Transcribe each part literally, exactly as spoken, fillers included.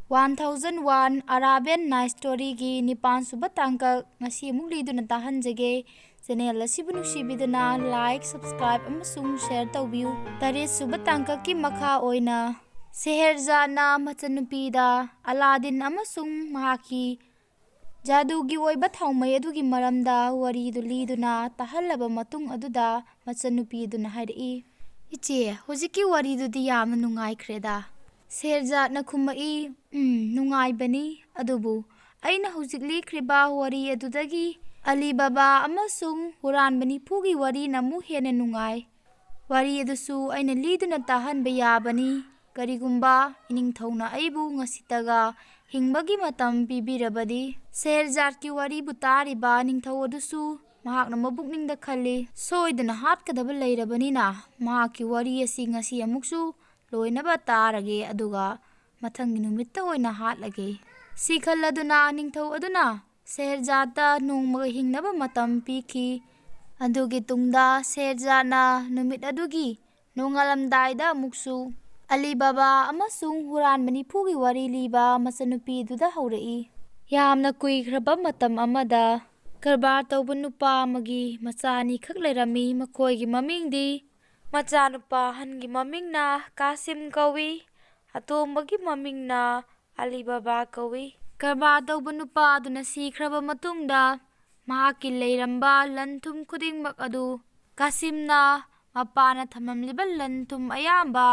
One thousand one Arabian Night Story ꯒꯤ ꯅꯤꯄꯥꯟ ꯁꯨꯕ ꯇꯥꯡꯀꯛ ꯉꯁꯤ ꯑꯃꯨꯛ ꯂꯤꯗꯨꯅ ꯇꯥꯍꯟꯖꯒꯦ꯫ Channel ꯑꯁꯤꯕꯨ ꯅꯨꯡꯁꯤꯕꯤꯗꯨꯅ like, subscribe ꯑꯃꯁꯨꯡ share ꯇꯧꯕꯤꯌꯨ꯫ ꯇꯔꯦꯠ ꯁꯨꯕ ꯇꯥꯡꯀꯛꯀꯤ ꯃꯈꯥ ꯑꯣꯏꯅ ꯁꯦꯍꯦꯔꯖꯥꯗꯅ ꯃꯆꯟꯅꯨꯄꯤꯗ ꯑꯂꯥꯗꯤꯟ ꯑꯃꯁꯨꯡ ꯃꯍꯥꯛꯀꯤ ꯖꯥꯗꯨꯒꯤ ꯑꯣꯏꯕ ꯊꯥꯎꯃꯩ ꯑꯗꯨꯒꯤ ꯃꯔꯝꯗ ꯋꯥꯔꯤꯗꯨ ꯂꯤꯗꯨꯅ ꯇꯥꯍꯜꯂꯕ ꯃꯇꯨꯡ ꯑꯗꯨꯗ ꯃꯆꯟꯅꯨꯄꯤ ꯑꯗꯨꯅ ꯍꯥꯏꯔꯛꯏ, "ꯏꯆꯦ, ꯍꯧꯖꯤꯛꯀꯤ ꯋꯥꯔꯤꯗꯨꯗꯤ ꯌꯥꯝꯅ ꯅꯨꯡꯉꯥꯏꯈ꯭ꯔꯦꯗ꯫" ꯁꯦꯍꯦꯔꯖꯥꯗꯅ ꯈꯨꯝꯃꯛꯏ, "ꯎꯝ, ꯅꯨꯡꯉꯥꯏꯕꯅꯤ, ꯑꯗꯨꯕꯨ ꯑꯩꯅ ꯍꯧꯖꯤꯛ ꯂꯤꯈ꯭ꯔꯤꯕ ꯋꯥꯔꯤ ꯑꯗꯨꯗꯒꯤ ꯑꯂꯤ ꯕꯥꯕꯥ ꯑꯃꯁꯨꯡ ꯍꯨꯔꯥꯟꯕ ꯅꯤꯐꯨꯒꯤ ꯋꯥꯔꯤꯅ ꯑꯃꯨꯛ ꯍꯦꯟꯅ ꯅꯨꯡꯉꯥꯏ꯫ ꯋꯥꯔꯤ ꯑꯗꯨꯁꯨ ꯑꯩꯅ ꯂꯤꯗꯨꯅ ꯇꯥꯍꯟꯕ ꯌꯥꯕꯅꯤ꯫ ꯀꯔꯤꯒꯨꯝꯕ ꯏꯅꯤꯡꯊꯧꯅ ꯑꯩꯕꯨ ꯉꯁꯤꯇꯒ ꯍꯤꯡꯕꯒꯤ ꯃꯇꯝ ꯄꯤꯕꯤꯔꯕꯗꯤ꯫" ꯁꯦꯍꯦꯔꯖꯥꯗꯀꯤ ꯋꯥꯔꯤꯕꯨ ꯇꯥꯔꯤꯕ ꯅꯤꯡꯊꯧ ꯑꯗꯨꯁꯨ ꯃꯍꯥꯛꯅ ꯃꯕꯨꯛꯅꯤꯡꯗ ꯈꯜꯂꯤ, "ꯁꯣꯏꯗꯅ ꯍꯥꯠꯀꯗꯕ ꯂꯩꯔꯕꯅꯤꯅ ꯃꯍꯥꯛꯀꯤ ꯋꯥꯔꯤ ꯑꯁꯤ ꯉꯁꯤ ꯑꯃꯨꯛꯁꯨ ꯂꯣꯏꯅꯕ ꯇꯥꯔꯒꯦ, ꯑꯗꯨꯒ ꯃꯊꯪꯒꯤ ꯅꯨꯃꯤꯠꯇ ꯑꯣꯏꯅ ꯍꯥꯠꯂꯒꯦ꯫" ꯁꯤ ꯈꯜꯂꯗꯨꯅ ꯅꯤꯡꯊꯧ ꯑꯗꯨꯅ ꯁꯦꯍꯦꯔꯖꯥꯗꯇ ꯅꯣꯡꯃꯒ ꯍꯤꯡꯅꯕ ꯃꯇꯝ ꯄꯤꯈꯤ꯫ ꯑꯗꯨꯒꯤ ꯇꯨꯡꯗ ꯁꯦꯍꯦꯔꯖꯥꯗꯅ ꯅꯨꯃꯤꯠ ꯑꯗꯨꯒꯤ ꯅꯣꯡꯉꯥꯜꯂꯝꯗꯥꯏꯗ ꯑꯃꯨꯛꯁꯨ ꯑꯂꯤ ꯕꯥꯕꯥ ꯑꯃꯁꯨꯡ ꯍꯨꯔꯥꯟꯕ ꯅꯤꯐꯨꯒꯤ ꯋꯥꯔꯤ ꯂꯤꯕ ꯃꯆꯟꯅꯨꯄꯤꯗꯨꯗ ꯍꯧꯔꯛꯏ꯫ ꯌꯥꯝꯅ ꯀꯨꯏꯈ꯭ꯔꯕ ꯃꯇꯝ ꯑꯃꯗ ꯀꯔꯕꯥꯔ ꯇꯧꯕ ꯅꯨꯄꯥ ꯑꯃꯒꯤ ꯃꯆꯥ ꯑꯅꯤꯈꯛ ꯂꯩꯔꯝꯃꯤ꯫ ꯃꯈꯣꯏꯒꯤ ꯃꯃꯤꯡꯗꯤ, ꯃꯆꯥꯅꯨꯄꯥ ꯑꯍꯟꯒꯤ ꯃꯃꯤꯡꯅ ꯀꯥꯁꯤꯝ ꯀꯧꯏ, ꯑꯇꯣꯝꯕꯒꯤ ꯃꯃꯤꯡꯅ ꯑꯂꯤ ꯕꯥꯕꯥ ꯀꯧꯏ꯫ ꯀꯔꯕꯥꯔ ꯇꯧꯕ ꯅꯨꯄꯥ ꯑꯗꯨꯅ ꯁꯤꯈ꯭ꯔꯕ ꯃꯇꯨꯡꯗ ꯃꯍꯥꯛꯀꯤ ꯂꯩꯔꯝꯕ ꯂꯟ ꯊꯨꯝ ꯈꯨꯗꯤꯡꯃꯛ ꯑꯗꯨ ꯀꯥꯁꯤꯝꯅ ꯃꯄꯥꯅ ꯊꯝꯂꯝꯂꯤꯕ ꯂꯟ ꯊꯨꯝ ꯑꯌꯥꯝꯕ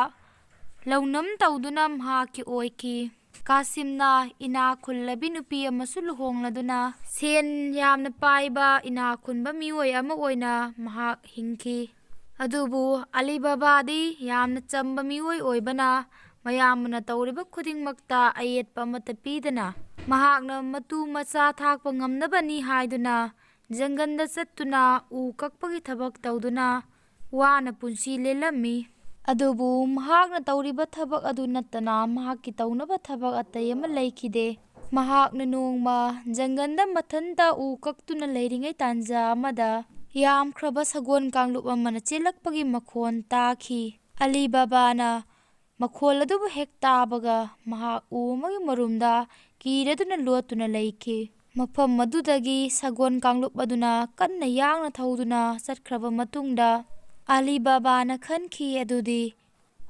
ꯂꯧꯅꯝ ꯇꯧꯗꯨꯅ ꯃꯍꯥꯛꯀꯤ ꯑꯣꯏꯈꯤ꯫ ꯀꯥꯁꯤꯝꯅ ꯏꯅꯥꯛ ꯈꯨꯜꯂꯕꯤ ꯅꯨꯄꯤ ꯑꯃꯁꯨ ꯂꯨꯍꯣꯡꯂꯗꯨꯅ ꯁꯦꯟ ꯌꯥꯝꯅ ꯄꯥꯏꯕ ꯏꯅꯥꯛ ꯈꯨꯟꯕ ꯃꯤꯑꯣꯏ ꯑꯃ ꯑꯣꯏꯅ ꯃꯍꯥꯛ ꯍꯤꯡꯈꯤ꯫ ꯑꯗꯨꯕꯨ ꯑꯂꯤ ꯕꯥꯕꯥꯗꯤ ꯌꯥꯝꯅ ꯆꯝꯕ ꯃꯤꯑꯣꯏ ꯑꯣꯏꯕꯅ ꯃꯌꯥꯝꯅ ꯇꯧꯔꯤꯕ ꯈꯨꯗꯤꯡꯃꯛꯇ ꯑꯌꯦꯠꯄ ꯑꯃꯠꯇ ꯄꯤꯗꯅ ꯃꯍꯥꯛꯅ ꯃꯇꯨ ꯃꯆꯥ ꯊꯥꯛꯄ ꯉꯝꯅꯕꯅꯤ ꯍꯥꯏꯗꯨꯅ ꯖꯪꯒꯜꯗ ꯆꯠꯇꯨꯅ ꯎ ꯀꯛꯄꯒꯤ ꯊꯕꯛ ꯇꯧꯗꯨꯅ ꯋꯥꯅ ꯄꯨꯟꯁꯤ ꯂꯦꯜꯂꯝꯃꯤ꯫ ꯑꯗꯨꯕꯨ ꯃꯍꯥꯛꯅ ꯇꯧꯔꯤꯕ ꯊꯕꯛ ꯑꯗꯨ ꯅꯠꯇꯅ ꯃꯍꯥꯛꯀꯤ ꯇꯧꯅꯕ ꯊꯕꯛ ꯑꯇꯩ ꯑꯃ ꯂꯩꯈꯤꯗꯦ꯫ ꯃꯍꯥꯛꯅ ꯅꯣꯡꯃ ꯖꯪꯒꯜꯗ ꯃꯊꯟꯇ ꯎ ꯀꯛꯇꯨꯅ ꯂꯩꯔꯤꯉꯩ ꯇꯥꯟꯖꯥ ꯑꯃꯗ ꯌꯥꯝꯈ꯭ꯔꯕ ꯁꯒꯣꯜ ꯀꯥꯡꯂꯨꯞ ꯑꯃꯅ ꯆꯦꯜꯂꯛꯄꯒꯤ ꯃꯈꯣꯟ ꯇꯥꯈꯤ꯫ ꯑꯂꯤ ꯕꯥꯕꯥꯅ ꯃꯈꯣꯜ ꯑꯗꯨꯕꯨ ꯍꯦꯛ ꯇꯥꯕꯒ ꯃꯍꯥꯛ ꯎ ꯑꯃꯒꯤ ꯃꯔꯨꯝꯗ ꯀꯤꯔꯗꯨꯅ ꯂꯣꯠꯇꯨꯅ ꯂꯩꯈꯤ꯫ ꯃꯐꯝ ꯑꯗꯨꯗꯒꯤ ꯁꯒꯣꯜ ꯀꯥꯡꯂꯨꯞ ꯑꯗꯨꯅ ꯀꯟꯅ ꯌꯥꯡꯅ ꯊꯧꯗꯨꯅ ꯆꯠꯈ꯭ꯔꯕ ꯃꯇꯨꯡꯗ, ꯑꯂꯤ ꯕꯥꯕꯥꯅ ꯈꯟꯈꯤ ꯑꯗꯨꯗꯤ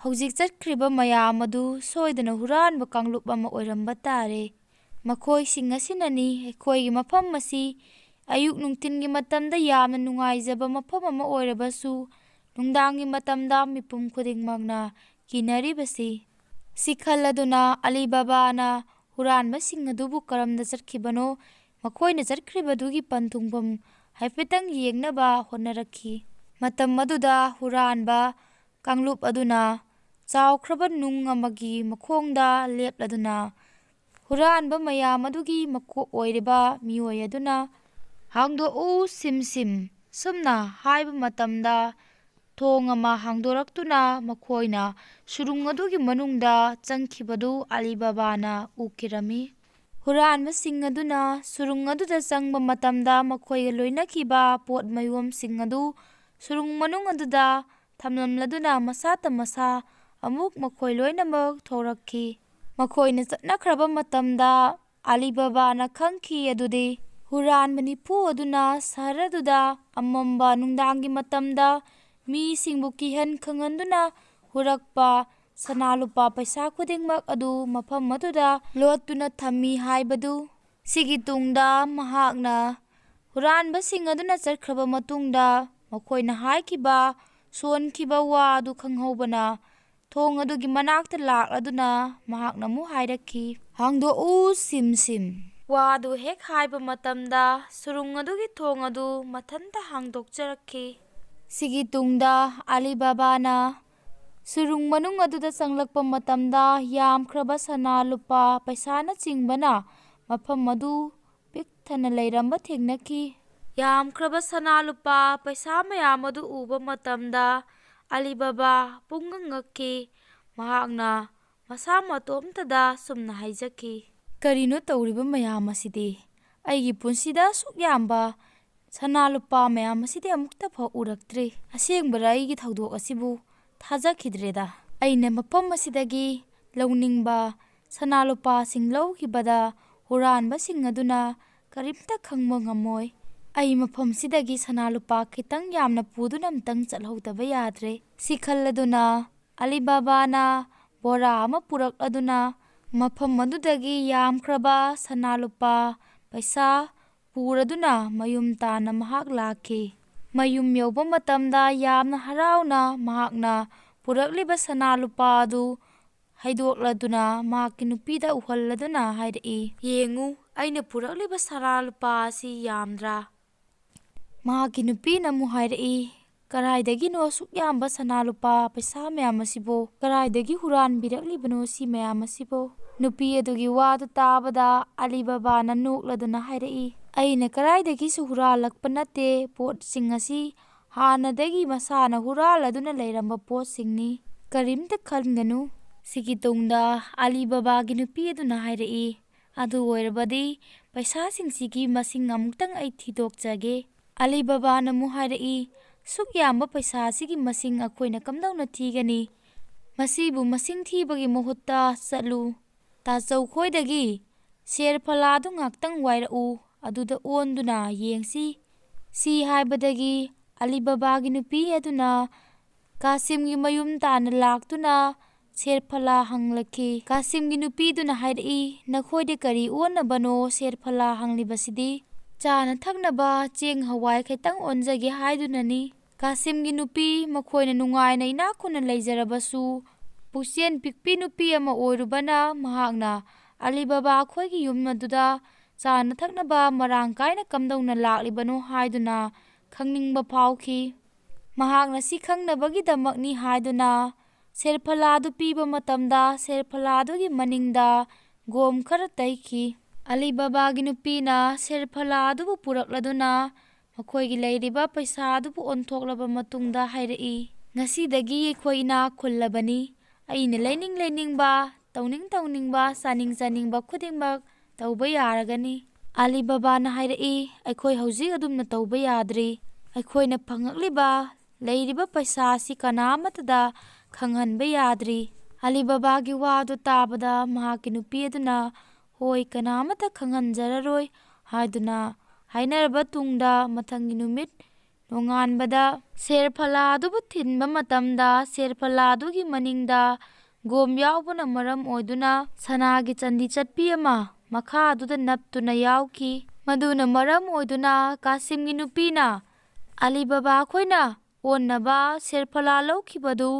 ꯍꯧꯖꯤꯛ ꯆꯠꯈ꯭ꯔꯤꯕ ꯃꯌꯥꯝ ꯑꯗꯨ ꯁꯣꯏꯗꯅ ꯍꯨꯔꯥꯟꯕ ꯀꯥꯡꯂꯨꯞ ꯑꯃ ꯑꯣꯏꯔꯝꯕ ꯇꯥꯔꯦ꯫ ꯃꯈꯣꯏꯁꯤꯡ ꯑꯁꯤꯅꯅꯤ ꯑꯩꯈꯣꯏꯒꯤ ꯃꯐꯝ ꯑꯁꯤ ꯑꯌꯨꯛ ꯅꯨꯡꯊꯤꯜꯒꯤ ꯃꯇꯝꯗ ꯌꯥꯝꯅ ꯅꯨꯡꯉꯥꯏꯖꯕ ꯃꯐꯝ ꯑꯃ ꯑꯣꯏꯔꯕꯁꯨ, ꯅꯨꯡꯗꯥꯡꯒꯤ ꯃꯇꯝꯗ ꯃꯤꯄꯨꯝ ꯈꯨꯗꯤꯡꯃꯛꯅ ꯀꯤꯅꯔꯤꯕꯁꯤ꯫ ꯁꯤ ꯈꯜꯂꯗꯨꯅ ꯑꯂꯤ ꯕꯥꯕꯥꯅ ꯍꯨꯔꯥꯟꯕꯁꯤꯡ ꯑꯗꯨꯕꯨ ꯀꯔꯝꯅ ꯆꯠꯈꯤꯕꯅꯣ, ꯃꯈꯣꯏꯅ ꯆꯠꯈ꯭ꯔꯤꯕꯗꯨꯒꯤ ꯄꯟꯊꯨꯡꯐꯝ ꯍꯥꯏꯐꯦꯠꯇꯪ ꯌꯦꯡꯅꯕ ꯍꯣꯠꯅꯔꯛꯈꯤ꯫ ꯃꯇꯝ ꯑꯗꯨꯗ ꯍꯨꯔꯥꯟꯕ ꯀꯥꯡꯂꯨꯞ ꯑꯗꯨꯅ ꯆꯥꯎꯈ꯭ꯔꯕ ꯅꯨꯡ ꯑꯃꯒꯤ ꯃꯈꯣꯡꯗ ꯂꯦꯞꯂꯗꯨꯅ ꯍꯨꯔꯥꯟꯕ ꯃꯌꯥꯝ ꯑꯗꯨꯒꯤ ꯃꯀꯣꯛ ꯑꯣꯏꯔꯤꯕ ꯃꯤꯑꯣꯏ ꯑꯗꯨꯅ, "ꯍꯥꯡꯗꯣꯛꯎ, ꯁꯤꯝ ꯁꯤꯝ," ꯁꯨꯝꯅ ꯍꯥꯏꯕ ꯃꯇꯝꯗ, ꯊꯣꯡ ꯑꯃ ꯍꯥꯡꯗꯣꯔꯛꯇꯨꯅ ꯃꯈꯣꯏꯅ ꯁꯨꯔꯨꯡ ꯑꯗꯨꯒꯤ ꯃꯅꯨꯡꯗ ꯆꯪꯈꯤꯕꯗꯨ ꯑꯂꯤ ꯕꯥꯕꯥꯅ ꯎꯈꯤꯔꯝꯃꯤ꯫ ꯍꯨꯔꯥꯟꯕꯁꯤꯡ ꯑꯗꯨꯅ ꯁꯨꯔꯨꯡ ꯑꯗꯨꯗ ꯆꯪꯕ ꯃꯇꯝꯗ ꯃꯈꯣꯏꯒ ꯂꯣꯏꯅꯈꯤꯕ ꯄꯣꯠ ꯃꯌꯣꯝꯁꯤꯡ ꯑꯗꯨ ꯁꯨꯔꯨꯡ ꯃꯅꯨꯡ ꯑꯗꯨꯗ ꯊꯝꯂꯝꯂꯗꯨꯅ ꯃꯁꯥꯇ ꯃꯁꯥ ꯑꯃꯨꯛ ꯃꯈꯣꯏ ꯂꯣꯏꯅꯃꯛ ꯊꯣꯔꯛꯈꯤ꯫ ꯃꯈꯣꯏꯅ ꯆꯠꯅꯈ꯭ꯔꯕ ꯃꯇꯝꯗ ꯑꯂꯤ ꯕꯥꯕꯥꯅ ꯈꯪꯈꯤ ꯑꯗꯨꯗꯤ ꯍꯨꯔꯥꯟꯕ ꯅꯤꯐꯨ ꯑꯗꯨꯅ ꯁꯍꯔ ꯑꯗꯨꯗ ꯑꯃꯝꯕ ꯅꯨꯡꯗꯥꯡꯒꯤ ꯃꯇꯝꯗ ꯃꯤꯁꯤꯡꯕꯨ ꯀꯤꯍꯟ ꯈꯪꯍꯟꯗꯨꯅ ꯍꯨꯔꯛꯄ ꯁꯅꯥ ꯂꯨꯄꯥ ꯄꯩꯁꯥ ꯈꯨꯗꯤꯡꯃꯛ ꯑꯗꯨ ꯃꯐꯝ ꯑꯗꯨꯗ ꯂꯣꯠꯇꯨꯅ ꯊꯝꯃꯤ ꯍꯥꯏꯕꯗꯨ꯫ ꯁꯤꯒꯤ ꯇꯨꯡꯗ ꯃꯍꯥꯛꯅ ꯍꯨꯔꯥꯟꯕꯁꯤꯡ ꯑꯗꯨꯅ ꯆꯠꯈ꯭ꯔꯕ ꯃꯇꯨꯡꯗ ꯃꯈꯣꯏꯅ ꯍꯥꯏꯈꯤꯕ ꯁꯣꯟꯈꯤꯕ ꯋꯥ ꯑꯗꯨ ꯈꯪꯍꯧꯕꯅ ꯊꯣꯡ ꯑꯗꯨꯒꯤ ꯃꯅꯥꯛꯇ ꯂꯥꯛꯂꯗꯨꯅ ꯃꯍꯥꯛꯅ ꯑꯃꯨꯛ ꯍꯥꯏꯔꯛꯈꯤ, "ꯍꯥꯡꯗꯣꯛꯎ, ꯁꯤꯝ ꯁꯤꯝ!" ꯋꯥꯗꯨ ꯍꯦꯛ ꯍꯥꯏꯕ ꯃꯇꯝꯗ ꯁꯨꯔꯨꯡ ꯑꯗꯨꯒꯤ ꯊꯣꯡ ꯑꯗꯨ ꯃꯊꯟꯇ ꯍꯥꯡꯗꯣꯛꯆꯔꯛꯈꯤ꯫ ꯁꯤꯒꯤ ꯇꯨꯡꯗ ꯑꯂꯤ ꯕꯥꯕꯥꯅ ꯁꯨꯔꯨꯡ ꯃꯅꯨꯡ ꯑꯗꯨꯗ ꯆꯪꯂꯛꯄ ꯃꯇꯝꯗ ꯌꯥꯝꯈ꯭ꯔꯕ ꯁꯅꯥ ꯂꯨꯄꯥ ꯄꯩꯁꯥꯅꯆꯤꯡꯕꯅ ꯃꯐꯝ ꯑꯗꯨ ꯄꯤꯛ ꯊꯟꯅ ꯂꯩꯔꯝꯕ ꯊꯦꯡꯅꯈꯤ꯫ ꯌꯥꯝꯈ꯭ꯔꯕ ꯁꯅꯥ ꯂꯨꯄꯥ ꯄꯩꯁꯥ ꯃꯌꯥꯝ ꯑꯗꯨ ꯎꯕ ꯃꯇꯝꯗ ꯑꯂꯤ ꯕꯥꯕꯥ ꯄꯨꯡꯉꯛ ꯉꯛꯈꯤ꯫ ꯃꯍꯥꯛꯅ ꯃꯁꯥ ꯃꯇꯣꯝꯇꯗ ꯁꯨꯝꯅ ꯍꯥꯏꯖꯈꯤ, "ꯀꯔꯤꯅꯣ ꯇꯧꯔꯤꯕ ꯃꯌꯥꯝ ꯑꯁꯤꯗꯤ? ꯑꯩꯒꯤ ꯄꯨꯟꯁꯤꯗ ꯑꯁꯨꯛ ꯌꯥꯝꯕ ꯁꯅꯥ ꯂꯨꯄꯥ ꯃꯌꯥꯝ ꯑꯁꯤꯗꯤ ꯑꯃꯨꯛꯇ ꯐꯥꯎ ꯎꯔꯛꯇ꯭ꯔꯤ꯫ ꯑꯁꯦꯡꯕꯔ ꯑꯩꯒꯤ ꯊꯧꯗꯣꯛ ꯑꯁꯤꯕꯨ? ꯊꯥꯖꯈꯤꯗ꯭ꯔꯦꯗ!" ꯑꯩꯅ ꯃꯐꯝ ꯑꯁꯤꯗꯒꯤ ꯂꯧꯅꯤꯡꯕ ꯁꯅꯥ ꯂꯨꯄꯥꯁꯤꯡ ꯂꯧꯈꯤꯕꯗ ꯍꯨꯔꯥꯟꯕꯁꯤꯡ ꯑꯗꯨꯅ ꯀꯔꯤꯝꯇ ꯈꯪꯕ ꯉꯝꯃꯣꯏ꯫ ꯑꯩ ꯃꯐꯝꯁꯤꯗꯒꯤ ꯁꯅꯥ ꯂꯨꯄꯥ ꯈꯤꯇꯪ ꯌꯥꯝꯅ ꯄꯨꯗꯨꯅ ꯑꯝꯇꯪ ꯆꯠꯍꯧꯗꯕ ꯌꯥꯗ꯭ꯔꯦ꯫ ꯁꯤ ꯈꯜꯂꯗꯨꯅ ꯑꯂꯤ ꯕꯥꯕꯥꯅ ꯕꯣꯔꯥ ꯑꯃ ꯄꯨꯔꯛꯂꯗꯨꯅ ꯃꯐꯝ ꯑꯗꯨꯗꯒꯤ ꯌꯥꯝꯈ꯭ꯔꯕ ꯁꯅꯥ ꯂꯨꯄꯥ ꯄꯩꯁꯥ ꯄꯨꯔꯗꯨꯅ ꯃꯌꯨꯝ ꯇꯥꯟꯅ ꯃꯍꯥꯛ ꯂꯥꯛꯈꯤ꯫ ꯃꯌꯨꯝ ꯌꯧꯕ ꯃꯇꯝꯗ ꯌꯥꯝꯅ ꯍꯔꯥꯎꯅ ꯃꯍꯥꯛꯅ ꯄꯨꯔꯛꯂꯤꯕ ꯁꯅꯥ ꯂꯨꯄꯥ ꯑꯗꯨ ꯍꯩꯗꯣꯛꯂꯗꯨꯅ ꯃꯍꯥꯛꯀꯤ ꯅꯨꯄꯤꯗ ꯎꯍꯜꯂꯗꯨꯅ ꯍꯥꯏꯔꯛꯏ, "ꯌꯦꯡꯉꯨ, ꯑꯩꯅ ꯄꯨꯔꯛꯂꯤꯕ ꯁꯅꯥ ꯂꯨꯄꯥ ꯑꯁꯤ ꯌꯥꯝꯗ꯭ꯔꯥ?" ꯃꯍꯥꯛꯀꯤ ꯅꯨꯄꯤꯅ ꯑꯃꯨꯛ ꯍꯥꯏꯔꯛꯏ, "ꯀꯔꯥꯏꯗꯒꯤꯅꯣ ꯑꯁꯨꯛ ꯌꯥꯝꯕ ꯁꯅꯥ ꯂꯨꯄꯥ ꯄꯩꯁꯥ ꯃꯌꯥꯝ ꯑꯁꯤꯕꯣ? ꯀꯔꯥꯏꯗꯒꯤ ꯍꯨꯔꯥꯟꯕꯤꯔꯛꯂꯤꯕꯅꯣ ꯁꯤ ꯃꯌꯥꯝ ꯑꯁꯤꯕꯣ?" ꯅꯨꯄꯤ ꯑꯗꯨꯒꯤ ꯋꯥꯗꯨ ꯇꯥꯕꯗ ꯑꯂꯤ ꯕꯕꯥꯅ ꯅꯣꯛꯂꯗꯨꯅ ꯍꯥꯏꯔꯛꯏ, "ꯑꯩꯅ ꯀꯔꯥꯏꯗꯒꯤꯁꯨ ꯍꯨꯔꯥꯜꯂꯛꯄ ꯅꯠꯇꯦ, ꯄꯣꯠꯁꯤꯡ ꯑꯁꯤ ꯍꯥꯟꯅꯗꯒꯤ ꯃꯁꯥꯅ ꯍꯨꯔꯥꯜꯂꯗꯨꯅ ꯂꯩꯔꯝꯕ ꯄꯣꯠꯁꯤꯡꯅꯤ, ꯀꯔꯤꯝꯇ ꯈꯟꯒꯅꯨ꯫" ꯁꯤꯒꯤ ꯇꯨꯡꯗ ꯑꯂꯤ ꯕꯕꯥꯒꯤ ꯅꯨꯄꯤ ꯑꯗꯨꯅ ꯍꯥꯏꯔꯛꯏ, "ꯑꯗꯨ ꯑꯣꯏꯔꯕꯗꯤ ꯄꯩꯁꯥꯁꯤꯡꯁꯤꯒꯤ ꯃꯁꯤꯡ ꯑꯃꯨꯛꯇꯪ ꯑꯩ ꯊꯤꯗꯣꯛꯆꯒꯦ꯫" ꯑꯂꯤ ꯕꯕꯥꯅ ꯑꯃꯨꯛ ꯍꯥꯏꯔꯛꯏ, "ꯁꯨꯛ ꯌꯥꯝꯕ ꯄꯩꯁꯥ ꯑꯁꯤꯒꯤ ꯃꯁꯤꯡ ꯑꯩꯈꯣꯏꯅ ꯀꯝꯗꯧꯅ ꯊꯤꯒꯅꯤ? ꯃꯁꯤꯕꯨ ꯃꯁꯤꯡ ꯊꯤꯕꯒꯤ ꯃꯍꯨꯠꯇ ꯆꯠꯂꯨ, ꯇꯥꯆꯧ ꯈꯣꯏꯗꯒꯤ ꯁꯦꯔ ꯐꯂꯥꯗꯨ ꯉꯥꯛꯇꯪ ꯋꯥꯏꯔꯛꯎ, ꯑꯗꯨꯗ ꯑꯣꯟꯗꯨꯅ ꯌꯦꯡꯁꯤ꯫" ꯁꯤ ꯍꯥꯏꯕꯗꯒꯤ ꯑꯂꯤ ꯕꯕꯥꯒꯤ ꯅꯨꯄꯤ ꯑꯗꯨꯅ ꯀꯥꯁꯤꯝꯒꯤ ꯃꯌꯨꯝ ꯇꯥꯟꯅ ꯂꯥꯛꯇꯨꯅ ꯁꯦꯔ ꯐꯂꯥ ꯍꯪꯂꯛꯈꯤ꯫ ꯀꯥꯁꯤꯝꯒꯤ ꯅꯨꯄꯤꯗꯨꯅ ꯍꯥꯏꯔꯛꯏ, "ꯅꯈꯣꯏꯗ ꯀꯔꯤ ꯑꯣꯟꯅꯕꯅꯣ ꯁꯦꯔ ꯐꯂꯥ ꯍꯪꯂꯤꯕꯁꯤꯗꯤ? ꯆꯥꯅ ꯊꯛꯅꯕ ꯆꯦꯡ ꯍꯋꯥꯏ ꯈꯤꯇꯪ ꯑꯣꯟꯖꯒꯦ ꯍꯥꯏꯗꯨꯅꯅꯤ꯫" ꯀꯥꯁꯤꯝꯒꯤ ꯅꯨꯄꯤ ꯃꯈꯣꯏꯅ ꯅꯨꯡꯉꯥꯏꯅ ꯏꯅꯥꯛ ꯈꯨꯟꯅ ꯂꯩꯖꯔꯕꯁꯨ, ꯄꯨꯛꯆꯦꯜ ꯄꯤꯛꯄꯤ ꯅꯨꯄꯤ ꯑꯃ ꯑꯣꯏꯔꯨꯕꯅ ꯃꯍꯥꯛꯅ ꯑꯂꯤ ꯕꯕꯥ ꯑꯩꯈꯣꯏꯒꯤ ꯌꯨꯝ ꯑꯗꯨꯗ ꯆꯥꯅ ꯊꯛꯅꯕ ꯃꯔꯥꯡ ꯀꯥꯏꯅ ꯀꯝꯗꯧꯅ ꯂꯥꯛꯂꯤꯕꯅꯣ ꯍꯥꯏꯗꯨꯅ ꯈꯪꯅꯤꯡꯕ ꯐꯥꯎꯈꯤ꯫ ꯃꯍꯥꯛꯅ ꯁꯤ ꯈꯪꯅꯕꯒꯤꯗꯃꯛꯅꯤ ꯍꯥꯏꯗꯨꯅ ꯁꯦꯔꯐꯂꯥ ꯑꯗꯨ ꯄꯤꯕ ꯃꯇꯝꯗ ꯁꯦꯔꯐꯂꯥ ꯑꯗꯨꯒꯤ ꯃꯅꯤꯡꯗ ꯒꯣꯝ ꯈꯔ ꯇꯩꯈꯤ꯫ ꯑꯂꯤ ꯕꯕꯥꯒꯤ ꯅꯨꯄꯤꯅ ꯁꯦꯔꯐꯂꯥ ꯑꯗꯨꯕꯨ ꯄꯨꯔꯛꯂꯗꯨꯅ ꯃꯈꯣꯏꯒꯤ ꯂꯩꯔꯤꯕ ꯄꯩꯁꯥ ꯑꯗꯨꯕꯨ ꯑꯣꯟꯊꯣꯛꯂꯕ ꯃꯇꯨꯡꯗ ꯍꯥꯏꯔꯛꯏ, "ꯉꯁꯤꯗꯒꯤ ꯑꯩꯈꯣꯏ ꯏꯅꯥꯛ ꯈꯨꯜꯂꯕꯅꯤ꯫ ꯑꯩꯅ ꯂꯩꯅꯤꯡ ꯂꯩꯅꯤꯡꯕ, ꯇꯧꯅꯤꯡ ꯇꯧꯅꯤꯡꯕ, ꯆꯥꯅꯤꯡ ꯆꯥꯅꯤꯡꯕ ꯈꯨꯗꯤꯡꯃꯛ ꯇꯧꯕ ꯌꯥꯔꯒꯅꯤ꯫" ꯑꯂꯤ ꯕꯕꯥꯅ ꯍꯥꯏꯔꯛꯏ, "ꯑꯩꯈꯣꯏ ꯍꯧꯖꯤꯛ ꯑꯗꯨꯝꯅ ꯇꯧꯕ ꯌꯥꯗ꯭ꯔꯤ꯫ ꯑꯩꯈꯣꯏꯅ ꯐꯪꯂꯛꯂꯤꯕ, ꯂꯩꯔꯤꯕ ꯄꯩꯁꯥ ꯑꯁꯤ ꯀꯅꯥ ꯑꯃꯠꯇꯗ ꯈꯪꯍꯟꯕ ꯌꯥꯗ꯭ꯔꯤ꯫ ꯑꯂꯤ ꯕꯕꯥꯒꯤ ꯋꯥꯗꯨ ꯇꯥꯕꯗ ꯃꯍꯥꯛꯀꯤ ꯅꯨꯄꯤ ꯑꯗꯨꯅ, "ꯍꯣꯏ, ꯀꯅꯥꯃꯠꯇ ꯈꯪꯍꯟꯖꯔꯔꯣꯏ" ꯍꯥꯏꯗꯨꯅ ꯍꯥꯏꯅꯔꯕ ꯇꯨꯡꯗ, ꯃꯊꯪꯒꯤ ꯅꯨꯃꯤꯠ ꯅꯣꯡꯉꯥꯟꯕꯗ ꯁꯦꯔꯐꯂꯥ ꯑꯗꯨꯕꯨ ꯊꯤꯟꯕ ꯃꯇꯝꯗ, ꯁꯦꯔꯐꯂꯥ ꯑꯗꯨꯒꯤ ꯃꯅꯤꯡꯗ ꯒꯣꯝ ꯌꯥꯎꯕꯅ ꯃꯔꯝ ꯑꯣꯏꯗꯨꯅ ꯁꯅꯥꯒꯤ ꯆꯟꯗꯤ ꯆꯠꯄꯤ ꯑꯃ ꯃꯈꯥ ꯑꯗꯨꯗ ꯅꯞꯇꯨꯅ ꯌꯥꯎꯈꯤ꯫ ꯃꯗꯨꯅ ꯃꯔꯝ ꯑꯣꯏꯗꯨꯅ ꯀꯥꯁꯤꯝꯒꯤ ꯅꯨꯄꯤꯅ ꯑꯂꯤ ꯕꯕꯥ ꯑꯩꯈꯣꯏꯅ ꯑꯣꯟꯅꯕ ꯁꯦꯔꯐꯂꯥ ꯂꯧꯈꯤꯕꯗꯨ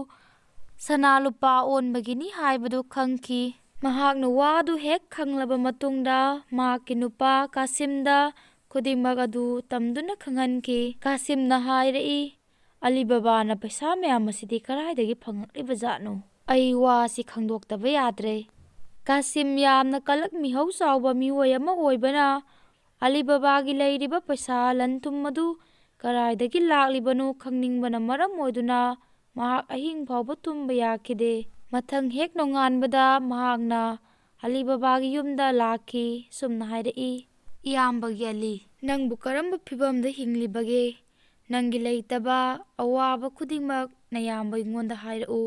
ꯁꯅꯥ ꯂꯨꯄꯥ ꯑꯣꯟꯕꯒꯤꯅꯤ ꯍꯥꯏꯕꯗꯨ ꯈꯪꯈꯤ꯫ ꯃꯍꯥꯛꯅ ꯋꯥꯗꯨ ꯍꯦꯛ ꯈꯪꯂꯕ ꯃꯇꯨꯡꯗ ꯃꯍꯥꯛꯀꯤ ꯅꯨꯄꯥ ꯀꯥꯁꯤꯝꯗ ꯈꯨꯗꯤꯡꯃꯛ ꯑꯗꯨ ꯇꯝꯗꯨꯅ ꯈꯪꯍꯟꯈꯤ꯫ ꯀꯥꯁꯤꯝꯅ ꯍꯥꯏꯔꯛꯏ, "ꯑꯂꯤ ꯕꯕꯥꯅ ꯄꯩꯁꯥ ꯃꯌꯥꯝ ꯑꯁꯤꯗꯤ ꯀꯗꯥꯏꯗꯒꯤ ꯐꯪꯂꯛꯂꯤꯕ ꯖꯥꯠꯅꯣ? ꯑꯩ ꯋꯥꯁꯤ ꯈꯪꯗꯣꯛꯇꯕ ꯌꯥꯗ꯭ꯔꯦ"꯫ ꯀꯥꯁꯤꯝ ꯌꯥꯝꯅ ꯀꯂꯛ ꯃꯤꯍꯧ ꯆꯥꯎꯕ ꯃꯤꯑꯣꯏ ꯑꯃ ꯑꯣꯏꯕꯅ ꯑꯂꯤ ꯕꯕꯥꯒꯤ ꯂꯩꯔꯤꯕ ꯄꯩꯁꯥ ꯂꯟ ꯊꯨꯝ ꯑꯗꯨ ꯀꯗꯥꯏꯗꯒꯤ ꯂꯥꯛꯂꯤꯕꯅꯣ ꯈꯪꯅꯤꯡꯕꯅ ꯃꯔꯝ ꯑꯣꯏꯗꯨꯅ ꯃꯍꯥꯛ ꯑꯍꯤꯡ ꯐꯥꯎꯕ ꯇꯨꯝꯕ ꯌꯥꯈꯤꯗꯦ꯫ ꯃꯊꯪ ꯍꯦꯛ ꯅꯣꯡꯉꯥꯟꯕꯗ ꯃꯍꯥꯛꯅ ꯑꯂꯤ ꯕꯕꯥꯒꯤ ꯌꯨꯝꯗ ꯂꯥꯛꯈꯤ꯫ ꯁꯨꯝꯅ ꯍꯥꯏꯔꯛꯏ, "ꯏꯌꯥꯝꯕꯒꯤ ꯑꯂꯤ, ꯅꯪꯕꯨ ꯀꯔꯝꯕ ꯐꯤꯕꯝꯗ ꯍꯤꯡꯂꯤꯕꯒꯦ? ꯅꯪꯒꯤ ꯂꯩꯇꯕ, ꯑꯋꯥꯕ ꯈꯨꯗꯤꯡꯃꯛ ꯅꯌꯥꯝꯕ ꯑꯩꯉꯣꯟꯗ ꯍꯥꯏꯔꯛꯎ꯫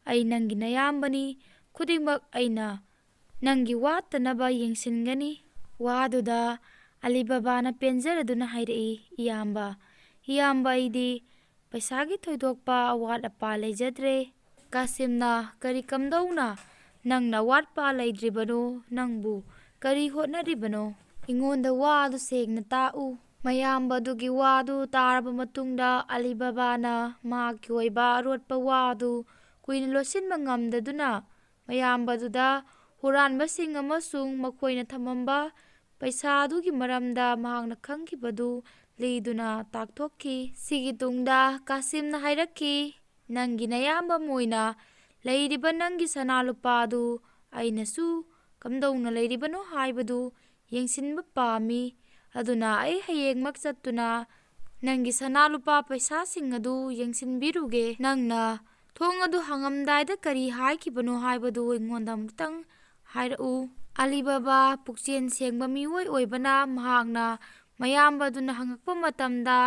ꯑꯩ ꯅꯪꯒꯤ ꯅꯌꯥꯝꯕꯅꯤ, ꯈꯨꯗꯤꯡꯃꯛ ꯑꯩꯅ ꯅꯪꯒꯤ ꯋꯥꯠꯇꯅꯕ ꯌꯦꯡꯁꯤꯟꯒꯅꯤ"꯫ ꯋꯥꯗꯨꯗ ꯑꯂꯤ ꯕꯕꯥꯅ ꯄꯦꯟꯖꯔꯗꯨꯅ ꯍꯥꯏꯔꯛꯏ, "ꯏꯌꯥꯝꯕ, ꯏꯌꯥꯝꯕ, ꯑꯩꯗꯤ ꯄꯩꯁꯥꯒꯤ ꯊꯣꯏꯗꯣꯛꯄ ꯑꯋꯥꯠ ꯑꯄꯥ ꯂꯩꯖꯗ꯭ꯔꯦ"꯫ ꯀꯥꯁꯤꯝꯅ, "ꯀꯔꯤ ꯀꯝꯗꯧꯅ ꯅꯪꯅ ꯑꯋꯥꯠꯄ ꯂꯩꯇ꯭ꯔꯤꯕꯅꯣ? ꯅꯪꯕꯨ ꯀꯔꯤ ꯍꯣꯠꯅꯔꯤꯕꯅꯣ? ꯑꯩꯉꯣꯟꯗ ꯋꯥꯗꯨ ꯁꯦꯡꯅ ꯇꯥꯛꯎ"꯫ ꯃꯌꯥꯝꯕ ꯑꯗꯨꯒꯤ ꯋꯥꯗꯨ ꯇꯥꯔꯕ ꯃꯇꯨꯡꯗ ꯑꯂꯤ ꯕꯕꯥꯅ ꯃꯍꯥꯛꯀꯤ ꯑꯣꯏꯕ ꯑꯔꯣꯠꯄ ꯋꯥꯗꯨ ꯀꯨꯏꯅ ꯂꯣꯠꯁꯤꯟꯕ ꯉꯝꯗꯗꯨꯅ ꯃꯌꯥꯝꯕꯗꯨꯗ ꯍꯨꯔꯥꯟꯕꯁꯤꯡ ꯑꯃꯁꯨꯡ ꯃꯈꯣꯏꯅ ꯊꯝꯃꯝꯕ ꯄꯩꯁꯥ ꯑꯗꯨꯒꯤ ꯃꯔꯝꯗ ꯃꯍꯥꯛꯅ ꯈꯪꯈꯤꯕꯗꯨ ꯂꯤꯗꯨꯅ ꯇꯥꯛꯊꯣꯛꯈꯤ꯫ ꯁꯤꯒꯤ ꯇꯨꯡꯗ ꯀꯥꯁꯤꯝꯅ ꯍꯥꯏꯔꯛꯈꯤ, "ꯅꯪꯒꯤ ꯅꯌꯥꯝꯕ ꯑꯃ ꯑꯣꯏꯅ ꯂꯩꯔꯤꯕ ꯅꯪꯒꯤ ꯁꯅꯥ ꯂꯨꯄꯥ ꯑꯗꯨ ꯑꯩꯅꯁꯨ ꯀꯝꯗꯧꯅ ꯂꯩꯔꯤꯕꯅꯣ ꯍꯥꯏꯕꯗꯨ ꯌꯦꯡꯁꯤꯟꯕ ꯄꯥꯝꯃꯤ꯫ ꯑꯗꯨꯅ ꯑꯩ ꯍꯌꯦꯡꯃꯛ ꯆꯠꯇꯨꯅ ꯅꯪꯒꯤ ꯁꯅꯥ ꯂꯨꯄꯥ ꯄꯩꯁꯥꯁꯤꯡ ꯑꯗꯨ ꯌꯦꯡꯁꯤꯟꯕꯤꯔꯨꯒꯦ꯫ ꯅꯪꯅ ꯊꯣꯡ ꯑꯗꯨ ꯍꯥꯡꯉꯝꯗꯥꯏꯗ ꯀꯔꯤ ꯍꯥꯏꯈꯤꯕꯅꯣ ꯍꯥꯏꯕꯗꯨ ꯑꯩꯉꯣꯟꯗ ꯑꯃꯨꯛꯇꯪ ꯍꯥꯏꯔꯛꯎ"꯫ ꯑꯂꯤ ꯕꯕꯥ ꯄꯨꯛꯆꯦꯜ ꯁꯦꯡꯕ ꯃꯤꯑꯣꯏ ꯑꯣꯏꯕꯅ ꯃꯍꯥꯛꯅ ꯃꯌꯥꯝꯕ ꯑꯗꯨꯅ ꯍꯪꯉꯛꯄ ꯃꯇꯝꯗ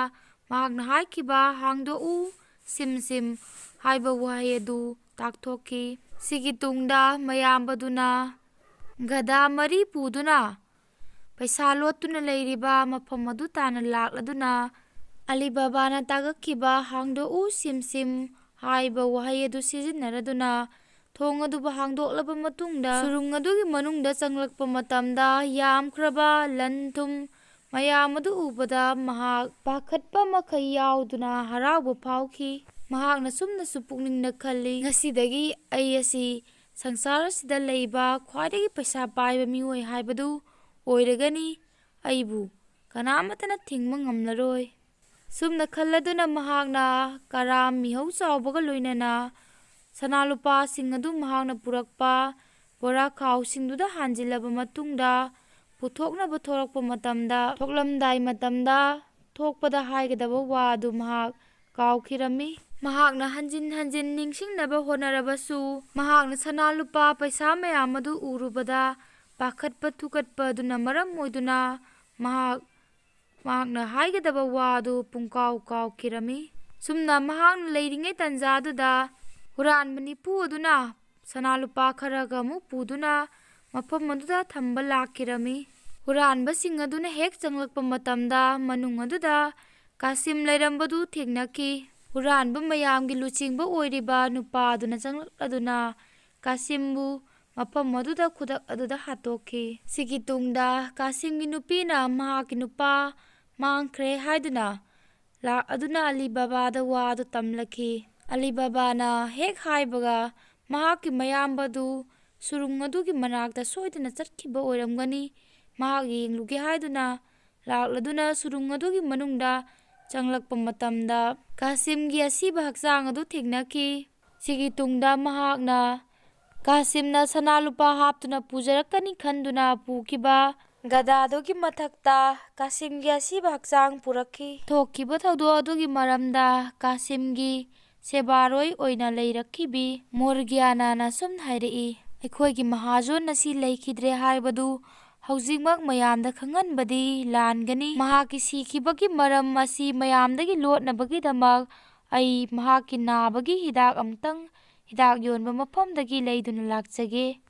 ꯃꯍꯥꯛꯅ ꯍꯥꯏꯈꯤꯕ "ꯍꯥꯡꯗꯣꯛꯎ, ꯁꯤꯝ ꯁꯤꯝ" ꯍꯥꯏꯕ ꯋꯥꯍꯩ ꯑꯗꯨ ꯇꯥꯛꯊꯣꯛꯈꯤ꯫ ꯁꯤꯒꯤ ꯇꯨꯡꯗ ꯃꯌꯥꯝꯕꯗꯨꯅ ꯒꯙꯥ ꯃꯔꯤ ꯄꯨꯗꯨꯅ ꯄꯩꯁꯥ ꯂꯣꯠꯇꯨꯅ ꯂꯩꯔꯤꯕ ꯃꯐꯝ ꯑꯗꯨ ꯇꯥꯟꯅ ꯂꯥꯛꯂꯗꯨꯅ, ꯑꯂꯤ ꯕꯥꯕꯥꯅ ꯇꯥꯛꯂꯛꯈꯤꯕ "ꯍꯥꯡꯗꯣꯛꯎ ꯁꯤꯝ ꯁꯤꯝ" ꯍꯥꯏꯕ ꯋꯥꯍꯩ ꯑꯗꯨ ꯁꯤꯖꯤꯟꯅꯔꯗꯨꯅ, ꯊꯣꯡ ꯑꯗꯨꯕꯨ ꯍꯥꯡꯗꯣꯛꯂꯕ ꯃꯇꯨꯡꯗ, ꯁꯨꯔꯨꯡ ꯑꯗꯨꯒꯤ ꯃꯅꯨꯡꯗ ꯆꯪꯂꯛꯄ ꯃꯇꯝꯗ, ꯌꯥꯝꯈ꯭ꯔꯕ ꯂꯟ ꯊꯨꯝ ꯃꯌꯥꯝ ꯑꯗꯨ ꯎꯕꯗ, ꯃꯍꯥꯛ ꯄꯥꯈꯠꯄ ꯃꯈꯩ ꯌꯥꯎꯗꯨꯅ ꯍꯔꯥꯎꯕ ꯐꯥꯎꯈꯤ꯫ ꯃꯍꯥꯛꯅ ꯁꯨꯝꯅꯁꯨ ꯄꯨꯛꯅꯤꯡꯗ ꯈꯜꯂꯤ, "ꯉꯁꯤꯗꯒꯤ ꯑꯩ ꯑꯁꯤ ꯁꯪꯁꯥꯔ ꯑꯁꯤꯗ ꯂꯩꯕ ꯈ꯭ꯋꯥꯏꯗꯒꯤ ꯄꯩꯁꯥ ꯄꯥꯏꯕ ꯃꯤꯑꯣꯏ ꯍꯥꯏꯕꯗꯨ ꯑꯣꯏꯔꯒꯅꯤ꯫ ꯑꯩꯕꯨ ꯀꯅꯥꯃꯠꯇꯅ ꯊꯤꯡꯕ ꯉꯝꯂꯔꯣꯏ"꯫ ꯁꯨꯝꯅ ꯈꯜꯂꯗꯨꯅ ꯃꯍꯥꯛꯅ ꯀꯔꯥꯝ ꯃꯤꯍꯧ ꯆꯥꯎꯕꯒ ꯂꯣꯏꯅꯅ ꯁꯅꯥ ꯂꯨꯄꯥꯁꯤꯡ ꯑꯗꯨ ꯃꯍꯥꯛꯅ ꯄꯨꯔꯛꯄ ꯕꯣꯔꯥ ꯈꯥꯎꯁꯤꯡꯗꯨꯗ ꯍꯥꯟꯖꯤꯜꯂꯕ ꯃꯇꯨꯡꯗ, ꯄꯨꯊꯣꯛꯅꯕ ꯊꯣꯔꯛꯄ ꯃꯇꯝꯗ, ꯊꯣꯛꯂꯝꯗꯥꯏ ꯃꯇꯝꯗ ꯊꯣꯛꯄꯗ ꯍꯥꯏꯒꯗꯕ ꯋꯥ ꯑꯗꯨ ꯃꯍꯥꯛ ꯀꯥꯎꯈꯤꯔꯝꯃꯤ꯫ ꯃꯍꯥꯛꯅ ꯍꯟꯖꯤꯟ ꯍꯟꯖꯤꯟ ꯅꯤꯡꯁꯤꯡꯅꯕ ꯍꯣꯠꯅꯔꯕꯁꯨ, ꯃꯍꯥꯛꯅ ꯁꯅꯥ ꯂꯨꯄꯥ ꯄꯩꯁꯥ ꯃꯌꯥꯝ ꯑꯗꯨ ꯎꯔꯨꯕꯗ ꯄꯥꯈꯠꯄ ꯊꯨꯀꯠꯄ ꯑꯗꯨꯅ ꯃꯔꯝ ꯑꯣꯏꯗꯨꯅ ꯃꯍꯥꯛ, ꯃꯍꯥꯛꯅ ꯍꯥꯏꯒꯗꯕ ꯋꯥ ꯑꯗꯨ ꯄꯨꯡꯀꯥꯎ ꯀꯥꯎꯈꯤꯔꯝꯃꯤ꯫ ꯁꯨꯝꯅ ꯃꯍꯥꯛꯅ ꯂꯩꯔꯤꯉꯩ ꯇꯟꯖꯥꯗꯨꯗ ꯍꯨꯔꯥꯟꯕ ꯅꯤꯐꯨ ꯑꯗꯨꯅ ꯁꯅꯥ ꯂꯨꯄꯥ ꯈꯔꯒ ꯑꯃꯨꯛ ꯄꯨꯗꯨꯅ ꯃꯐꯝ ꯑꯗꯨꯗ ꯊꯝꯕ ꯂꯥꯛꯈꯤꯔꯝꯃꯤ꯫ ꯍꯨꯔꯥꯟꯕꯁꯤꯡ ꯑꯗꯨꯅ ꯍꯦꯛ ꯆꯪꯂꯛꯄ ꯃꯇꯝꯗ ꯃꯅꯨꯡ ꯑꯗꯨꯗ ꯀꯥꯁꯤꯝ ꯂꯩꯔꯝꯕꯗꯨ ꯊꯦꯡꯅꯈꯤ꯫ ꯍꯨꯔꯥꯟꯕ ꯃꯌꯥꯝꯒꯤ ꯂꯨꯆꯤꯡꯕ ꯑꯣꯏꯔꯤꯕ ꯅꯨꯄꯥ ꯑꯗꯨꯅ ꯆꯪꯂꯛꯂꯗꯨꯅ ꯀꯥꯁꯤꯝꯕꯨ ꯃꯐꯝ ꯑꯗꯨꯗ ꯈꯨꯗꯛ ꯑꯗꯨꯗ ꯍꯥꯠꯇꯣꯛꯈꯤ꯫ ꯁꯤꯒꯤ ꯇꯨꯡꯗ ꯀꯥꯁꯤꯝꯒꯤ ꯅꯨꯄꯤꯅ ꯃꯍꯥꯛꯀꯤ ꯅꯨꯄꯥ ꯃꯥꯡꯈ꯭ꯔꯦ ꯍꯥꯏꯗꯨꯅ ꯂꯥꯛ ꯑꯗꯨꯅ ꯑꯂꯤ ꯕꯥꯕꯥꯗ ꯋꯥꯗꯨ ꯇꯝꯂꯛꯈꯤ꯫ ꯑꯂꯤ ꯕꯥꯕꯥꯅ ꯍꯦꯛ ꯍꯥꯏꯕꯒ ꯃꯍꯥꯛꯀꯤ ꯃꯌꯥꯝꯕꯗꯨ ꯁꯨꯔꯨꯡ ꯑꯗꯨꯒꯤ ꯃꯅꯥꯛꯇ ꯁꯣꯏꯗꯅ ꯆꯠꯈꯤꯕ ꯑꯣꯏꯔꯝꯒꯅꯤ꯫ ꯃꯍꯥꯛ ꯌꯦꯡꯂꯨꯒꯦ ꯍꯥꯏꯗꯨꯅ ꯂꯥꯛꯂꯗꯨꯅ ꯁꯨꯔꯨꯡ ꯑꯗꯨꯒꯤ ꯃꯅꯨꯡꯗ ꯆꯪꯂꯛꯄ ꯃꯇꯝꯗ ꯀꯥꯁꯤꯝꯒꯤ ꯑꯁꯤꯕ ꯍꯛꯆꯥꯡ ꯑꯗꯨ ꯊꯦꯡꯅꯈꯤ꯫ ꯁꯤꯒꯤ ꯇꯨꯡꯗ ꯃꯍꯥꯛꯅ ꯀꯥꯁꯤꯝꯅ ꯁꯅꯥ ꯂꯨꯄꯥ ꯍꯥꯞꯇꯨꯅ ꯄꯨꯖꯔꯛꯀꯅꯤ ꯈꯟꯗꯨꯅ ꯄꯨꯈꯤꯕ ꯒꯙꯥꯗꯨꯒꯤ ꯃꯊꯛꯇ ꯀꯥꯁꯤꯝꯒꯤ ꯑꯁꯤꯕ ꯍꯛꯆꯥꯡ ꯄꯨꯔꯛꯈꯤ꯫ ꯊꯣꯛꯈꯤꯕ ꯊꯧꯗꯣꯛ ꯑꯗꯨꯒꯤ ꯃꯔꯝꯗ ꯀꯥꯁꯤꯝꯒꯤ ꯁꯦꯕꯥꯔꯣꯏ ꯑꯣꯏꯅ ꯂꯩꯔꯛꯈꯤꯕꯤ ꯃꯣꯔꯒꯤꯌꯥꯅꯥꯅ ꯁꯨꯝ ꯍꯥꯏꯔꯛꯏ, "ꯑꯩꯈꯣꯏꯒꯤ ꯃꯍꯥꯖꯣꯟ ꯑꯁꯤ ꯂꯩꯈꯤꯗ꯭ꯔꯦ ꯍꯥꯏꯕꯗꯨ ꯍꯧꯖꯤꯛꯃꯛ ꯃꯌꯥꯝꯗ ꯈꯪꯍꯟꯕꯗꯤ ꯂꯥꯟꯒꯅꯤ꯫ ꯃꯍꯥꯛꯀꯤ ꯁꯤꯈꯤꯕꯒꯤ ꯃꯔꯝ ꯑꯁꯤ ꯃꯌꯥꯝꯗꯒꯤ ꯂꯣꯠꯅꯕꯒꯤꯗꯃꯛ ꯑꯩ ꯃꯍꯥꯛꯀꯤ ꯅꯥꯕꯒꯤ ꯍꯤꯗꯥꯛ ꯑꯃꯇꯪ ꯍꯤꯗꯥꯛ ꯌꯣꯟꯕ ꯃꯐꯝꯗꯒꯤ ꯂꯩꯗꯨꯅ ꯂꯥꯛꯆꯒꯦ꯫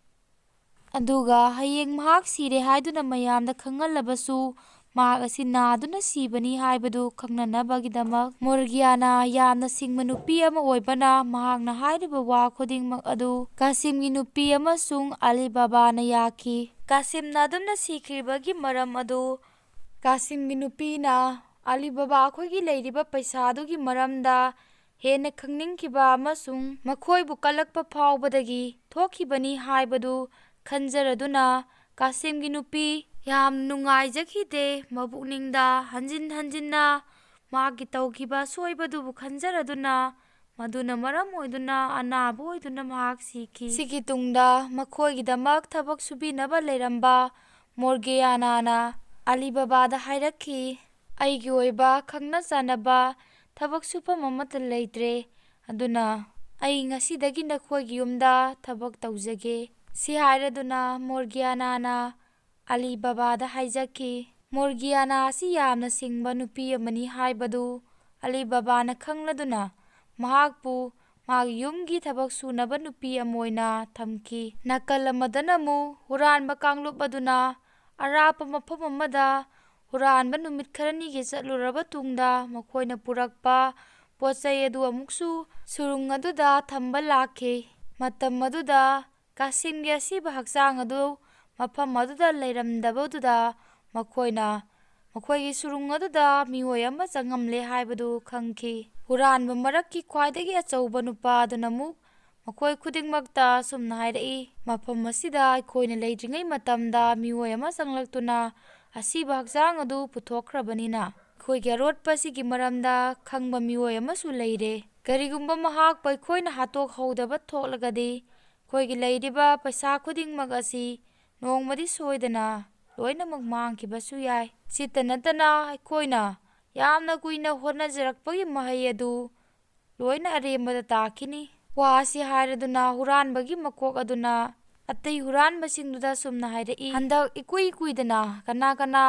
ꯑꯗꯨꯒ ꯍꯌꯦꯡ ꯃꯍꯥꯛ ꯁꯤꯔꯦ ꯍꯥꯏꯗꯨꯅ ꯃꯌꯥꯝꯗ ꯈꯪꯍꯜꯂꯕꯁꯨ, ꯃꯍꯥꯛ ꯑꯁꯤ ꯅꯥꯗꯨꯅ ꯁꯤꯕꯅꯤ ꯍꯥꯏꯕꯗꯨ ꯈꯪꯅꯅꯕꯒꯤꯗꯃꯛ, ꯃꯣꯔꯒꯤꯌꯥꯅꯥ ꯌꯥꯝꯅ ꯁꯤꯡꯕ ꯅꯨꯄꯤ ꯑꯃ ꯑꯣꯏꯕꯅ ꯃꯍꯥꯛꯅ ꯍꯥꯏꯔꯤꯕ ꯋꯥ ꯈꯨꯗꯤꯡꯃꯛ ꯑꯗꯨ ꯀꯥꯁꯤꯝꯒꯤ ꯅꯨꯄꯤ ꯑꯃꯁꯨꯡ ꯑꯂꯤ ꯕꯕꯥꯅ ꯌꯥꯈꯤ꯫ ꯀꯥꯁꯤꯝꯅ ꯑꯗꯨꯝꯅ ꯁꯤꯈ꯭ꯔꯤꯕꯒꯤ ꯃꯔꯝ ꯑꯗꯨ ꯀꯥꯁꯤꯝꯒꯤ ꯅꯨꯄꯤꯅ ꯑꯂꯤ ꯕꯕꯥ ꯑꯩꯈꯣꯏꯒꯤ ꯂꯩꯔꯤꯕ ꯄꯩꯁꯥꯗꯨꯒꯤ ꯃꯔꯝꯗ ꯍꯦꯟꯅ ꯈꯪꯅꯤꯡꯈꯤꯕ ꯑꯃꯁꯨꯡ ꯃꯈꯣꯏꯕꯨ ꯀꯜꯂꯛꯄ ꯐꯥꯎꯕꯗꯒꯤ ꯊꯣꯛꯈꯤꯕꯅꯤ ꯍꯥꯏꯕꯗꯨ ꯈꯟꯖꯔꯗꯨꯅ, ꯀꯥꯁꯤꯝꯒꯤ ꯅꯨꯄꯤ ꯌꯥꯝ ꯅꯨꯡꯉꯥꯏꯖꯈꯤꯗꯦ꯫ ꯃꯄꯨꯛꯅꯤꯡꯗ ꯍꯟꯖꯤꯟ ꯍꯟꯖꯤꯟꯅ ꯃꯍꯥꯛꯀꯤ ꯇꯧꯈꯤꯕ ꯑꯁꯣꯏꯕꯗꯨꯕꯨ ꯈꯟꯖꯔꯗꯨꯅ, ꯃꯗꯨꯅ ꯃꯔꯝ ꯑꯣꯏꯗꯨꯅ ꯑꯅꯥꯕ ꯑꯣꯏꯗꯨꯅ ꯃꯍꯥꯛ ꯁꯤꯈꯤ꯫ ꯁꯤꯒꯤ ꯇꯨꯡꯗ ꯃꯈꯣꯏꯒꯤꯗꯃꯛ ꯊꯕꯛ ꯁꯨꯕꯤꯅꯕ ꯂꯩꯔꯝꯕ ꯃꯣꯔꯒꯤꯌꯥꯅꯥꯅ ꯑꯂꯤ ꯕꯕꯥꯗ ꯍꯥꯏꯔꯛꯈꯤ, "ꯑꯩꯒꯤ ꯑꯣꯏꯕ ꯈꯪꯅ ꯆꯥꯟꯅꯕ ꯊꯕꯛ ꯁꯨꯐꯝ ꯑꯃꯠꯇ ꯂꯩꯇ꯭ꯔꯦ, ꯑꯗꯨꯅ ꯑꯩ ꯉꯁꯤꯗꯒꯤ ꯅꯈꯣꯏꯒꯤ ꯌꯨꯝꯗ ꯊꯕꯛ ꯇꯧꯖꯒꯦ"꯫ ꯁꯤ ꯍꯥꯏꯔꯗꯨꯅ ꯃꯣꯔꯒꯤꯌꯥꯅꯥꯅ ꯑꯂꯤ ꯕꯕꯥꯗ ꯍꯥꯏꯖꯈꯤ꯫ ꯃꯣꯔꯒꯤꯌꯥꯅꯥ ꯑꯁꯤ ꯌꯥꯝꯅ ꯁꯤꯡꯕ ꯅꯨꯄꯤ ꯑꯃꯅꯤ ꯍꯥꯏꯕꯗꯨ ꯑꯂꯤ ꯕꯕꯥꯅ ꯈꯪꯂꯗꯨꯅ, ꯃꯍꯥꯛꯄꯨ ꯃꯍꯥꯛ ꯌꯨꯝꯒꯤ ꯊꯕꯛ ꯁꯨꯅꯕ ꯅꯨꯄꯤ ꯑꯃ ꯑꯣꯏꯅ ꯊꯝꯈꯤ꯫ ꯅꯥꯀꯜ ꯑꯃꯗꯅ ꯑꯃꯨꯛ ꯍꯨꯔꯥꯟꯕ ꯀꯥꯡꯂꯨꯞ ꯑꯗꯨꯅ ꯑꯔꯥꯞꯄ ꯃꯐꯝ ꯑꯃꯗ ꯍꯨꯔꯥꯟꯕ ꯅꯨꯃꯤꯠ ꯈꯔꯅꯤꯒꯤ ꯆꯠꯂꯨꯔꯕ ꯇꯨꯡꯗ, ꯃꯈꯣꯏꯅ ꯄꯨꯔꯛꯄ ꯄꯣꯠ ꯆꯩ ꯑꯗꯨ ꯑꯃꯨꯛꯁꯨ ꯁꯨꯔꯨꯡ ꯑꯗꯨꯗ ꯊꯝꯕ ꯂꯥꯛꯈꯤ꯫ ꯃꯇꯝ ꯑꯗꯨꯗ ꯀꯥꯁꯤꯝꯒꯤ ꯑꯁꯤꯕ ꯍꯛꯆꯥꯡ ꯑꯗꯨ ꯃꯐꯝ ꯑꯗꯨꯗ ꯂꯩꯔꯝꯗꯕꯗꯨꯗ, ꯃꯈꯣꯏꯅ ꯃꯈꯣꯏꯒꯤ ꯁꯨꯔꯨꯡ ꯑꯗꯨꯗ ꯃꯤꯑꯣꯏ ꯑꯃ ꯆꯪꯉꯝꯂꯦ ꯍꯥꯏꯕꯗꯨ ꯈꯪꯈꯤ꯫ ꯍꯨꯔꯥꯟꯕ ꯃꯔꯛꯀꯤ ꯈ꯭ꯋꯥꯏꯗꯒꯤ ꯑꯆꯧꯕ ꯅꯨꯄꯥ ꯑꯗꯨꯅ ꯑꯃꯨꯛ ꯃꯈꯣꯏ ꯈꯨꯗꯤꯡꯃꯛꯇ ꯑꯁꯨꯝꯅ ꯍꯥꯏꯔꯛꯏ, "ꯃꯐꯝ ꯑꯁꯤꯗ ꯑꯩꯈꯣꯏꯅ ꯂꯩꯇ꯭ꯔꯤꯉꯩ ꯃꯇꯝꯗ ꯃꯤꯑꯣꯏ ꯑꯃ ꯆꯪꯂꯛꯇꯨꯅ ꯑꯁꯤꯕ ꯍꯛꯆꯥꯡ ꯑꯗꯨ ꯄꯨꯊꯣꯛꯈ꯭ꯔꯕꯅꯤꯅ, ꯑꯩꯈꯣꯏꯒꯤ ꯑꯔꯣꯠꯄ ꯑꯁꯤꯒꯤ ꯃꯔꯝꯗ ꯈꯪꯕ ꯃꯤꯑꯣꯏ ꯑꯃꯁꯨ ꯂꯩꯔꯦ꯫ ꯀꯔꯤꯒꯨꯝꯕ ꯃꯍꯥꯛꯄꯨ ꯑꯩꯈꯣꯏꯅ ꯍꯥꯠꯇꯣꯛꯍꯧꯗꯕ ꯊꯣꯛꯂꯒꯗꯤ, ꯑꯩꯈꯣꯏꯒꯤ ꯂꯩꯔꯤꯕ ꯄꯩꯁꯥ ꯈꯨꯗꯤꯡꯃꯛ ꯑꯁꯤ ꯅꯣꯡꯃꯗꯤ ꯁꯣꯏꯗꯅ ꯂꯣꯏꯅꯃꯛ ꯃꯥꯡꯈꯤꯕꯁꯨ ꯌꯥꯏ꯫ ꯁꯤꯇ ꯅꯠꯇꯅ ꯑꯩꯈꯣꯏꯅ ꯌꯥꯝꯅ ꯀꯨꯏꯅ ꯍꯣꯠꯅꯖꯔꯛꯄꯒꯤ ꯃꯍꯩ ꯑꯗꯨ ꯂꯣꯏꯅ ꯑꯔꯦꯝꯕꯗ ꯇꯥꯈꯤꯅꯤ"꯫ ꯋꯥ ꯑꯁꯤ ꯍꯥꯏꯔꯗꯨꯅ ꯍꯨꯔꯥꯟꯕꯒꯤ ꯃꯀꯣꯛ ꯑꯗꯨꯅ ꯑꯇꯩ ꯍꯨꯔꯥꯟꯕꯁꯤꯡꯗꯨꯗ ꯁꯨꯝꯅ ꯍꯥꯏꯔꯛꯏ, "ꯍꯟꯗꯛ ꯏꯀꯨꯏ ꯀꯨꯏꯗꯅ ꯀꯅꯥ ꯀꯅꯥ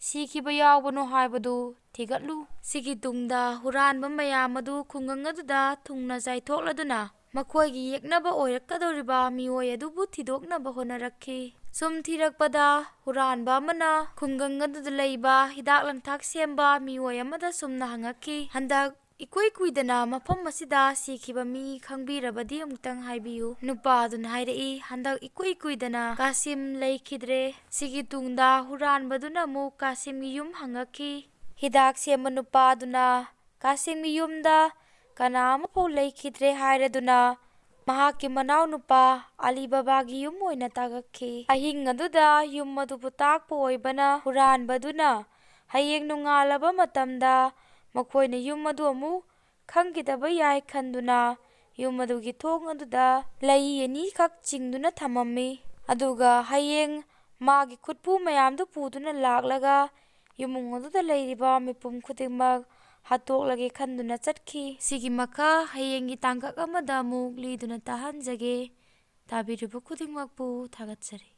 ꯁꯤꯈꯤꯕ ꯌꯥꯎꯕꯅꯣ ꯍꯥꯏꯕꯗꯨ ꯊꯤꯒꯠꯂꯨ꯫ ꯁꯤꯒꯤ ꯇꯨꯡꯗ ꯍꯨꯔꯥꯟꯕ ꯃꯌꯥꯝ ꯑꯗꯨ ꯈꯨꯡꯒꯪ ꯑꯗꯨꯗ ꯊꯨꯡꯅ ꯆꯥꯏꯊꯣꯛꯂꯗꯨꯅ ꯃꯈꯣꯏꯒꯤ ꯌꯦꯛꯅꯕ ꯑꯣꯏꯔꯛꯀꯗꯧꯔꯤꯕ ꯃꯤꯑꯣꯏ ꯑꯗꯨꯕꯨ ꯊꯤꯗꯣꯛꯅꯕ ꯍꯣꯠꯅꯔꯛꯈꯤ꯫ ꯁꯨꯝ ꯊꯤꯔꯛꯄꯗ ꯍꯨꯔꯥꯟꯕ ꯑꯃꯅ ꯈꯨꯡꯒꯪ ꯑꯗꯨꯗ ꯂꯩꯕ ꯍꯤꯗꯥꯛ ꯂꯥꯡꯊꯛ ꯁꯦꯝꯕ ꯃꯤꯑꯣꯏ ꯑꯃꯗ ꯁꯨꯝꯅ ꯍꯪꯉꯛꯈꯤ, "ꯍꯟꯗꯛ ꯏꯀꯨꯏ ꯀꯨꯏꯗꯅ ꯃꯐꯝ ꯑꯁꯤꯗ ꯁꯤꯈꯤꯕ ꯃꯤ ꯈꯪꯕꯤꯔꯕꯗꯤ ꯑꯃꯨꯛꯇꯪ ꯍꯥꯏꯕꯤꯌꯨ?" ꯅꯨꯄꯥ ꯑꯗꯨꯅ ꯍꯥꯏꯔꯛꯏ, "ꯍꯟꯗꯛ ꯏꯀꯨꯏ ꯀꯨꯏꯗꯅ ꯀꯥꯁꯤꯝ ꯂꯩꯈꯤꯗ꯭ꯔꯦ꯫" ꯁꯤꯒꯤ ꯇꯨꯡꯗ ꯍꯨꯔꯥꯟꯕꯗꯨꯅ ꯑꯃꯨꯛ ꯀꯥꯁꯤꯝꯒꯤ ꯌꯨꯝ ꯍꯪꯉꯛꯈꯤ꯫ ꯍꯤꯗꯥꯛ ꯁꯦꯝꯕ ꯅꯨꯄꯥ ꯑꯗꯨꯅ ꯀꯥꯁꯤꯝꯒꯤ ꯌꯨꯝꯗ ꯀꯅꯥ ꯑꯃꯐꯥꯎ ꯂꯩꯈꯤꯗ꯭ꯔꯦ ꯍꯥꯏꯔꯗꯨꯅ ꯃꯍꯥꯛꯀꯤ ꯃꯅꯥꯎꯅꯨꯄꯥ ꯑꯂꯤ ꯕꯕꯥꯒꯤ ꯌꯨꯝ ꯑꯣꯏꯅ ꯇꯥꯛꯂꯛꯈꯤ꯫ ꯑꯍꯤꯡ ꯑꯗꯨꯗ ꯌꯨꯝ ꯑꯗꯨꯕꯨ ꯇꯥꯛꯄ ꯑꯣꯏꯕꯅ ꯍꯨꯔꯥꯟꯕꯗꯨꯅ ꯍꯌꯦꯡ ꯅꯣꯡꯉꯥꯜꯂꯕ ꯃꯇꯝꯗ ꯃꯈꯣꯏꯅ ꯌꯨꯝ ꯑꯗꯨ ꯑꯃꯨꯛ ꯈꯪꯈꯤꯗꯕ ꯌꯥꯏ ꯈꯟꯗꯨꯅ ꯌꯨꯝ ꯑꯗꯨꯒꯤ ꯊꯣꯡ ꯑꯗꯨꯗ ꯂꯩ ꯑꯅꯤꯈꯛ ꯆꯤꯡꯗꯨꯅ ꯊꯝꯃꯝꯃꯤ꯫ ꯑꯗꯨꯒ ꯍꯌꯦꯡ ꯃꯥꯒꯤ ꯈꯨꯠꯄꯨ ꯃꯌꯥꯝꯗꯨ ꯄꯨꯗꯨꯅ ꯂꯥꯛꯂꯒ ꯏꯃꯨꯡ ꯑꯗꯨꯗ ꯂꯩꯔꯤꯕ ꯃꯤꯄꯨꯝ ꯈꯨꯗꯤꯡꯃꯛ ꯍꯥꯠꯇꯣꯛꯂꯒꯦ ꯈꯟꯗꯨꯅ ꯆꯠꯈꯤ꯫ ꯁꯤꯒꯤ ꯃꯈꯥ ꯍꯌꯦꯡꯒꯤ ꯇꯥꯡꯀꯛ ꯑꯃꯗ ꯑꯃꯨꯛ ꯂꯤꯗꯨꯅ ꯇꯥꯍꯟꯖꯒꯦ꯫ ꯇꯥꯕꯤꯔꯤꯕ ꯈꯨꯗꯤꯡꯃꯛꯄꯨ ꯊꯥꯒꯠꯆꯔꯤ꯫